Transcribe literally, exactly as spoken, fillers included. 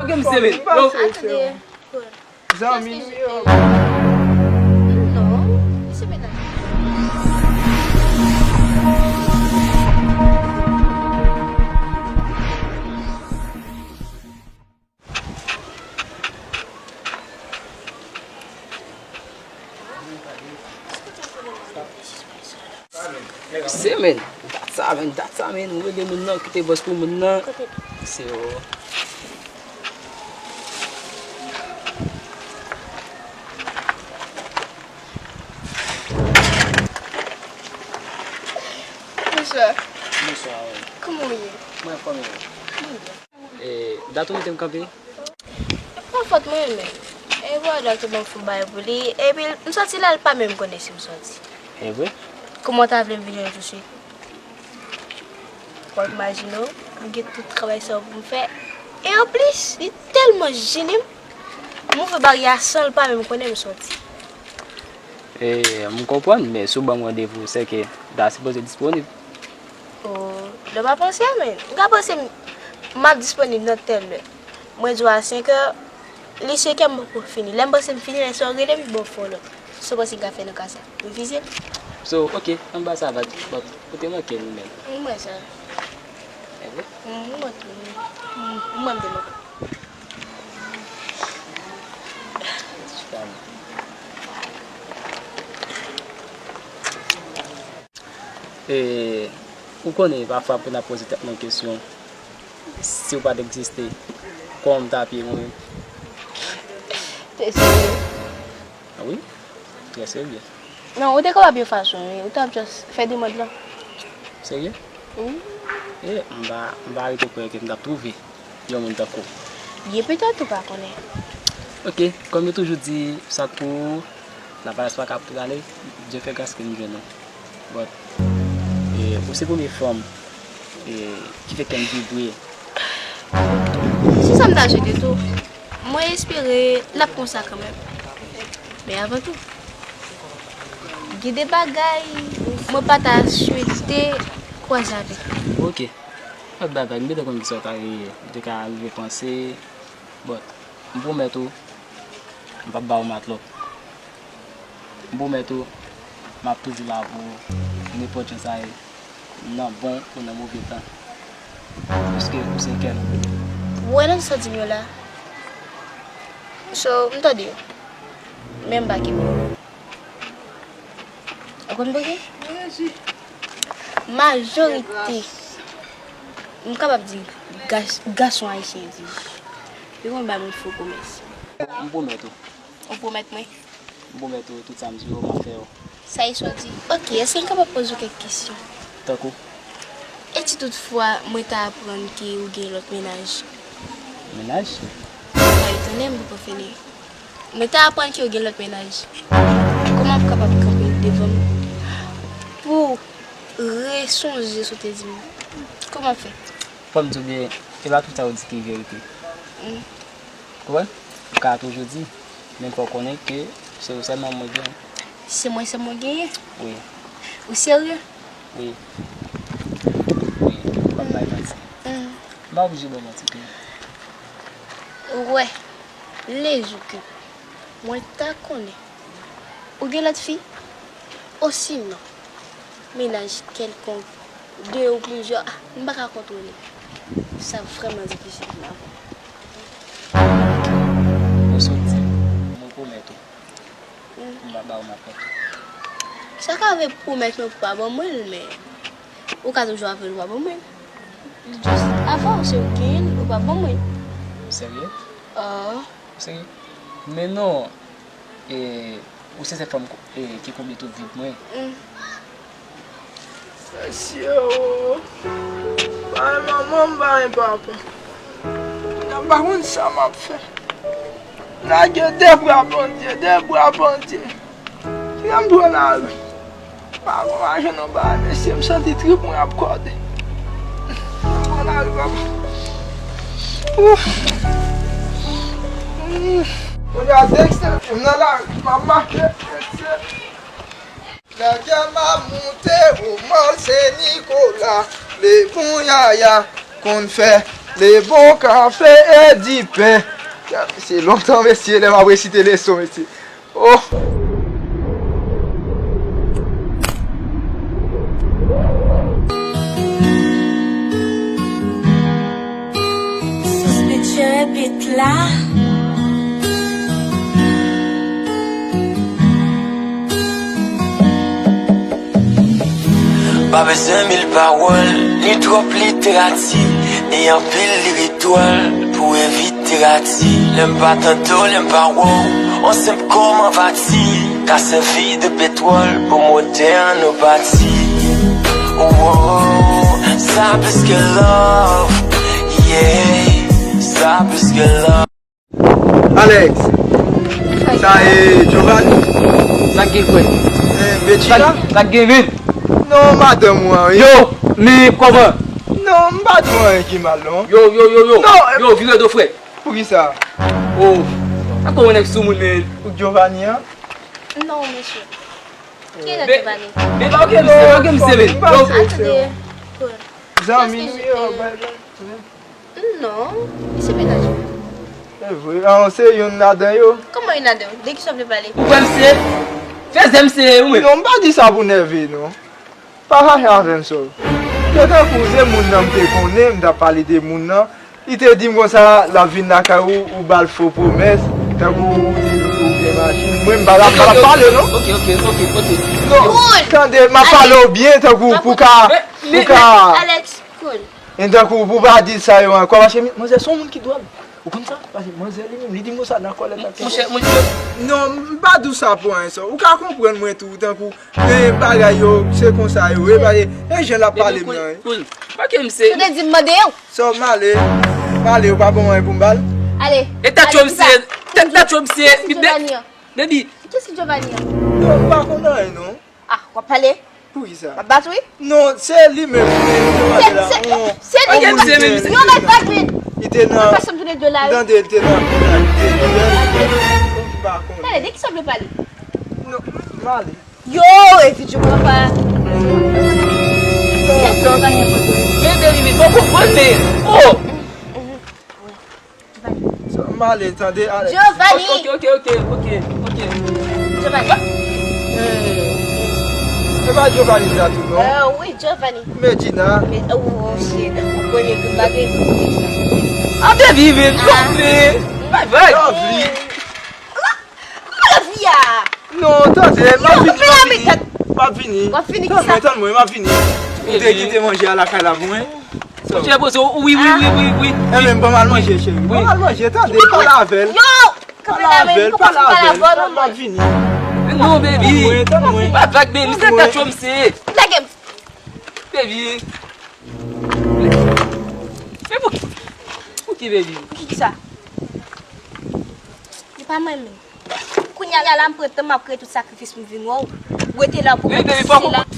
Ok, misye, men. Yo. Atande. Zanmi nou yo. Non, misye mennaj. Se men, dat sa men, dat sa men, ou rele moun nan, kite bòs pou moun nan. Se yo. Bonswa. Bonswa, wi. Kòman w ye? Mwen anfòm, e ou? Mwen byen. E, dat ou mete m kanpe? E pa fòt mwen, men. E brother ki ban m fon bagay pou li. Epi, m sòti la, l pa menm konnen si m sòti. E vre? Kòman w ta vle m vin jwenn l touswit? W ap imajine w, m gen tout travay sa yo pou m fè. E anplis, li tèlman jennen m, m ouvri baryè a san l pa menm konnen m sòti. E, m konprann, men si w ban m randevou, se ke m ta sipoze disponib. O, lè w pa panse a, men. M ka panse m, m ap disponib nan tèl lè. Mwen di w a senk è, li senk è m poko fini. Lè m panse m fini, lè sa w rele m, bon, fò lòt. Sa w panse m ka fè nan ka sa? Refize l? So, ok, anba sa va, but, ou te manke m, men. M wè sa. E vre? M, m wè tou. M, m wè m te manke. E, ou konnen, pafwa pou n ap poze tèt nou kesyon, si w pa t egziste, kòman m t ap ye mwen menm? Te serye? A wi, trè serye. Non, ou te kapab yon fason, wi. Ou t ap just fè demann lan. Serye? Wi. E, m pa, m pa rete kwè ke m t ap twouve yon moun tankou w. Byen petèt ou pa konnen. Ok, kòm yo toujou di, sa k pou ou, lapalas pa ka prale, Dye fè gras ke m jwenn ou. But, e, ou se premye fanm, e, ki fè kè m vibre. Se sa m ta swete tou. Mwen espere l ap konsa kanmenm. Men avan tou, gen de bagay mwen pa ta swete kwaze avèk li. Ok. Pa t bay vag, m gentan konn kisa w ta ye. Ou te ka rive panse, but m pwomèt ou, m p ap ba w matlòt. M pwomèt ou, m ap toujou la pou ou, nenpòt jan sa ye, nan bon ou nan move tan. Paske ou se kè m. Ou wè nan sa w di m yo la? So, m tande yo. Men m pa kenbe yo. Ou konn poukisa? Majorite, m kapab di gas-, gason ayisyen di, yo konn bay moun fo pwomès. M pwomèt ou. Ou pwomèt mwen? M pwomèt ou tout sa m di w, m ap fè yo. Sa e sa w di? Ok, èske m kapab poze w kèk kesyon? Tankou? E si toutfwa mwen ta aprann ke ou gen lòt mennaj? Mennaj? Mwen tande m poko fini. Mwen ta aprann ke ou gen lòt mennaj. Kòman m kapab kanpe devan m pou resonje sa w te di m? Kòman m fè? Fò m di w byen, e pa tout sa ou di ki verite. Mm. Ou konprann? Ou ka toujou di, men fò w konnen ke se ou sèlman mwen genyen. Se mwen sèlman w genyen? Wi. Ou serye? Wi. Wi, m p ap bay manti. Mm. M pa oblije ba w manti tou. Ou wè, lejou ke mwen ta konnen ou gen lòt fi, osinon, mennaj kèlkonk, de ou plizyè, ah, m pa ka kontwole. Sa vrèman difisil pou m avè w. Ou sot di m, mwen pwomèt ou. Mm. M pa ba ou matlòt. Sa ka vle pwomèt mwen pou pa ban mwen l, men ou ka toujou avè l, ou pa ban mwen l. Just avè w, se ou ki genyen l, ou pa ban mwen l. Serye? Ah. Ou serye? Men non, e, ou se sèl fanm ko-, e, ki konble tout vid mwen. Mm. Mesye o, pa gen manman m, pa gen papa. Kounya m pa konn sa m ap fè. Lage de bra Bondye, de bra Bondye. Kounya m pran lari. M pa konn pa jwenn yon bagay, mesye, m santi trip mwen ap kòde. M pran lari, papa. Ouf. Kounya, Dexter, m nan lari, m ap mache, Dexter. Lè kè m ap moute, o mò se Nikola, le bon yaya konn fè. Le bon café et du pain. Se lontan, mesye, lè m ap resite leson, mesye. Oh! Sous Beat, Beat la. Pa bezwen mil pawòl, ni twòp literati, ni anpil lirik twòl pou evite rati. Lè m pa tande w, lè m pa wè w, on senp kòm anvati ka sèvi de petwòl pou motè an nou pati. Oh, oh, sa plis ke love, yeah, sa plis ke love. Alex, sa e Giovanni? Sa k gen, frè? Eh, Bedjina? Sa k gen, men? Non, madanm ou an, wi. Yo, men kòman? Non, m pa di w anyen ki mal, non. Yo, yo, yo, yo. Non, eh. Yo, vire do, frè. Poukisa? Oh, sa kòman nèg sou moun, men? Ou Giovanni an? Non, mesye. Ki lè Giovanni? Men pa oke misye, men. Yo, atande. Zanmi nou ye, bagay la. Non, li se mennaj mwen. Se vre? Ah, se youn ladan yo? Kòman youn ladan yo? De kisa w vle pale? Ou kwè m se fèzè m se ou menm? Non, m pa di sa pou nève, non. Pa fache avè m, sè. Se tankou se moun nan m te konnen, m t ap pale de moun nan. Li te di m konsa, l ap vin lakay ou, ou ba l fo pwomès, tankou ou di l ou gen machin. Mwen, m pa t ap, pa t ap pale, non. Ok, ok, ok, ok. Non, tande, m ap pale w byen, tankou pou ka, pou ka. Alex, cool. E tankou pou pa di sa yo ankò, paske manzè se yon moun ki dwòl. Ou konn sa? Paske manzè li menm, li di m konsa nan kòlèt la. Monchè, monchè. Non, m pa di w sa pou anyen, sè. Ou ka konprann mwen tou, tankou, men bagay yo, se konsa yo ye, paske e jan l ap pale m nan, wi. Cool. Pa ke m se. Ou te di m mande yo. Sè, m ale, m ale, ou pa ban m anyen pou m ba l? Ale. E tèt yo m se, tèt, tèt yo m se. Baby. Kiyès ki Giovanni an? Non, m pa konn anyen, non. Ah, w ap pale? Poukisa? W ap bat, wi? Non, se li menm, men, se, se, se li menm. Yon mèt bat, men. Li te nan, m tande, li te nan, li te nan, m pa konn. Tande, de kisa w vle pale? Non, m ale. Yo, epi di mwen pa. Men, men, men, men, fò konprann, men. Oh! Sa m ale, tande, Alex. Giovanni! Ok, ok, ok, ok, ok. Giovanni. Eh, e pa Giovanni sa tou, non? Eh, wi, Giovanni. Medjina. Me, oh, shit. Ou konnen ke m pa gen sa. Ah, baby, men, ah, non, men. Bye, bye. Lovely. Kòman la vi a? Non, tande, m ap vini, m ap vini. M ap vini. W ap vini kisa? Tann mwen, tann mwen, m ap vini. Ou te kite manje a lakay la pou mwen. Monchè, poze w, wi, wi, wi, wi, wi. Enben, ban m al manje, cheri. Ban m al manje, tande, pale avè l. Yo! Pale avè l, pale avè l. M ap vini. Non, baby. Tann mwen, tann mwen. Pa vag, baby, se tèt yo m se. Lage m. Baby. Men pou, pou ki, baby? Pou ki sa? Se pa mwen menm. Kounye a la, la, m pran tan, m ap kreye tout sakrifis pou m vin wè w. Ou rete la pou mwen, baby, fò konprann.